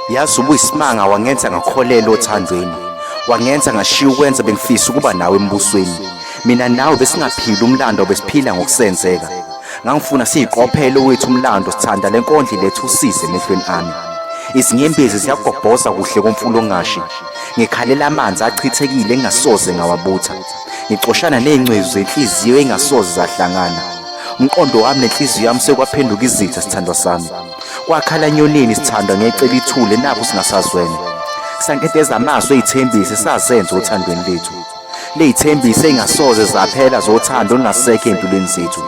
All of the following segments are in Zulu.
Yazi ubuyisimanga, wangenza ngakholelwa othandweni, wangenza ngashiya ukwenza bengifisa ukuba nawe embusweni. Mina nawe besingaphili umlando, besiphila ngokusenzeka. Ngangifuna siyiqophele wethu umlando, sithanda le nkondlo lethu usize emehlweni ami. Izinyembezi ziyagobhoza kuhle komfula ongashi. Ngikhalela amanzi achithekile engingasoze ngawabutha. Ngicoshana ney'ngcezu zenhliziyo engasoze zahlangana. Umqondo wami nenhliziyo yami sekwaphenduka izitha, sithandwa sami. Kwakhala nyonini, sithandwa, ngecela ithule, nakhu singasazwene. Sankenteza amazwi ey'thembiso esazenza othandweni lethu. Ley'thembiso ey'ngasoze zaphela zothando olungasekho ey'mpilweni zethu.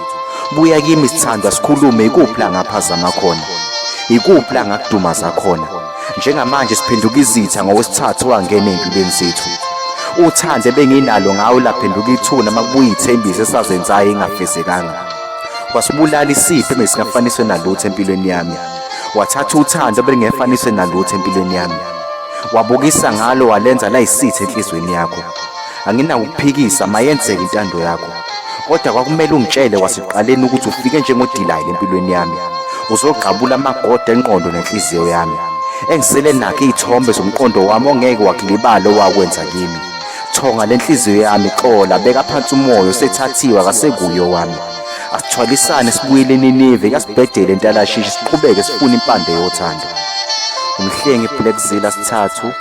Buya kimi, sithandwa, sikhulume. Ikuphi la ngaphazama khona? Ikuphi la ngakudumaza khona? Njengamanje siphenduka izitha ngowesithathu owangena ey'mpilweni zethu. Uthando ebenginalo ngawe laphenduka ithuna makubuya iy'thembiso esazenzayo engafezekanga. Wasibulala isipho ebesingafaniswe nalutho empilweni yami. Wathatha uthando ebelingefaniswe nalutho empilweni yami. Wabukisa ngalo, walenza layisitha enhlizweni yakho. Anginakuphikisa, mayenzeke intando yakho. Kodwa kwakumele ungitshele kwasekuqaleni ukuthi ufike njengodilayile empilweni yami. Uzogqabula amagoda engqondo nenhliziyo yami. Engisele nakho iy'thombe zomqondo wami ongeke wakulibala owakwenza kimi. Thonga lenhliziyo yami, xola, beka phansi umoya, usethathiwe, akasekuyo wami. Asithwalisane sibuyele eNinive, kuyasibhedela entalashishi, siqhubeke sifune impande yothando. Umhlengi Black Zilla sithathu.